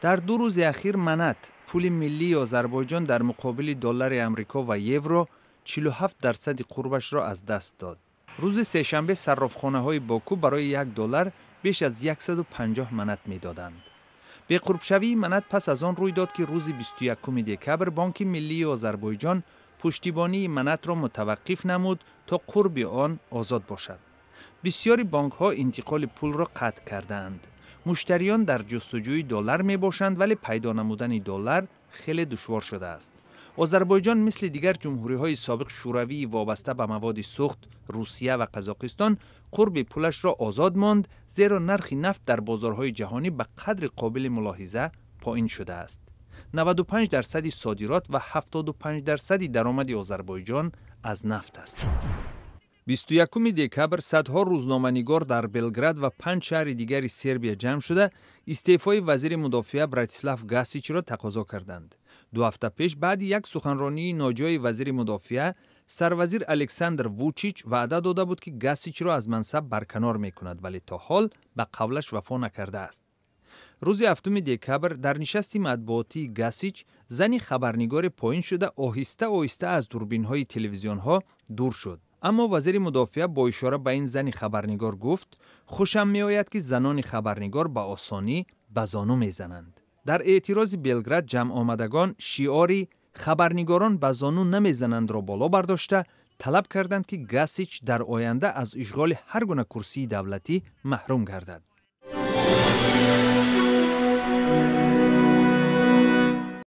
Дар 2 рӯзи ахир манат, пули миллии Озарбойҷон, дар муқобили доллари Амрико ва евро 47% қурбашро аз даст дод. Рӯзи сешанбе саррофхонаҳои Боку барои 1 доллар беш аз 150 манат медоданд. Беқурбшавии манат пас аз он рӯй дод, ки рӯзи 21 декабр Бонки миллии Озарбойҷон пуштибонии манатро мутаваққиф намуд, то қурби он озод бошад. Бисёри бонкҳо интиқоли пулро қатъ кардаанд. Муштариён дар ҷустуҷӯи доллар мебошанд, вале пайдо намудани доллар хеле душвор шудааст. Озарбойҷон, мисли дигар ҷумҳуриҳои собиқ Шӯравии вобаста ба маводи сӯхт, Русия ва Қазоқистон, қурби пулашро озод монд, зеро нархи нафт дар бозорҳои ҷаҳонӣ ба қадри қобили мулоҳиза поин шудааст. 95% содирот ва 75% даромади Озарбойҷон аз нафт аст. 21 декабр садҳо рӯзноманигор дар Белград ва панҷ шаҳри дигари Сербия ҷамъ шуда, истеъфои вазири мудофиа Братислав Гасичро тақозо карданд. 2 ҳафта пеш, баъди як суханронии ноҷои вазири мудофиа, сарвазир Александр Вучич ваъда дода буд, ки Гасичро аз мансаб барканор мекунад, вале то ҳол ба қавлаш вафо накардааст. Рӯзи 7 декабр дар нишасти матбуотии Гасич зани хабарнигоре поин шуда, оҳиста оҳиста аз дурбинҳои телевизионҳо дур шуд. Аммо вазири мудофиа бо ишора ба ин зани хабарнигор гуфт: «Хушам меояд, ки занони хабарнигор ба осонӣ ба зону мезананд». Дар эътирози Белград ҷамъомадагон шиори «Хабарнигорон ба зону намезананд»-ро боло бардошта, талаб карданд, ки Гасич дар оянда аз ишғоли ҳар гуна курсии давлатӣ маҳрум гардад.